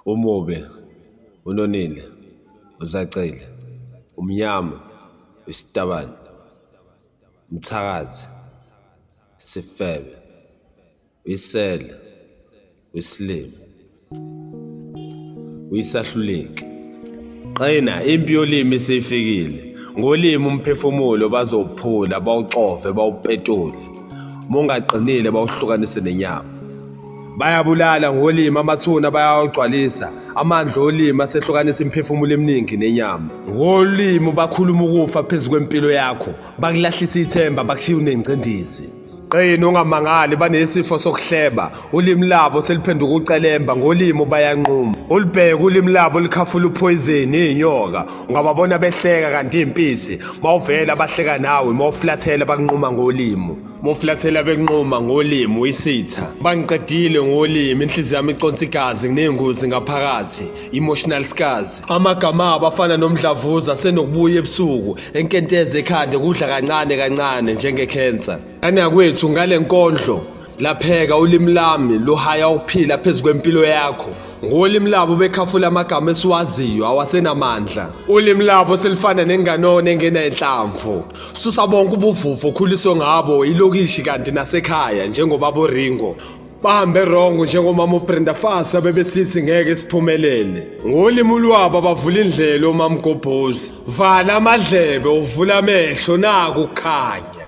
Umubi, unonile, uzacile, umnyama, isitabane, umthakathi, sifebe, uyisele, uyisilima, uyisahluleki. Qina, impi yolimi isifikile. Ngolimi umphefumulo bazowuphula, bawuxove, bawupetule. Mungaqinile bawuhlukanise nenyama. Bayabulala ngolimi amathuna bayawagcwalisa. Amandla olimi asehlukanisa imiphefumulo eminingi nenyama. Ngolimi bakhuluma ukufa phezu kwempilo yakho, bakulahlisa ithemba, bakushiya unengcindezi. Qina ungamangali banesifo sokuhleba, ulimi labo seliphenduka ucelemba, ngolimi bayanquma. Ulibheke ulimi labo likhafula uphoyizeni iy'nyoka, ungababona behleka kanti iy'mpisi, mawuvela bahleka nawe, mawuflathela bakunquma ngolimi. Mawuflathela bekunquma ngolimi uyisitha. Bangiqedile ngolimi, inhliziyo yami iconsa igazi, nginey'ngozi ngaphakathi, emotional scars. Amagama abo afana nomdlavuza senokubuya ebusuku, enkenteza ekhanda kudla kancane kancane njengekhensa. Anakwethu ngale nkondlo lapheka ulimi lami luhaya ukuphila phezu kwempilo yakho. Ngolimi labo bekhafula amagama esiwaziyo awasenamandla. Ulimi labo selifana nenganono engenanhlamvu. Susa bonke ubuvuvu okhuliswe ngabo ilokishi kanti nasekhaya njengobaba uRingo. Bahambe wrong njengomama uBrenda Fassie abebesithi ngeke siphumelele. Ngolimi lwabo abavula indlela omamgobhozi. Vala amadlebe uvula amehlo naku kukhanya.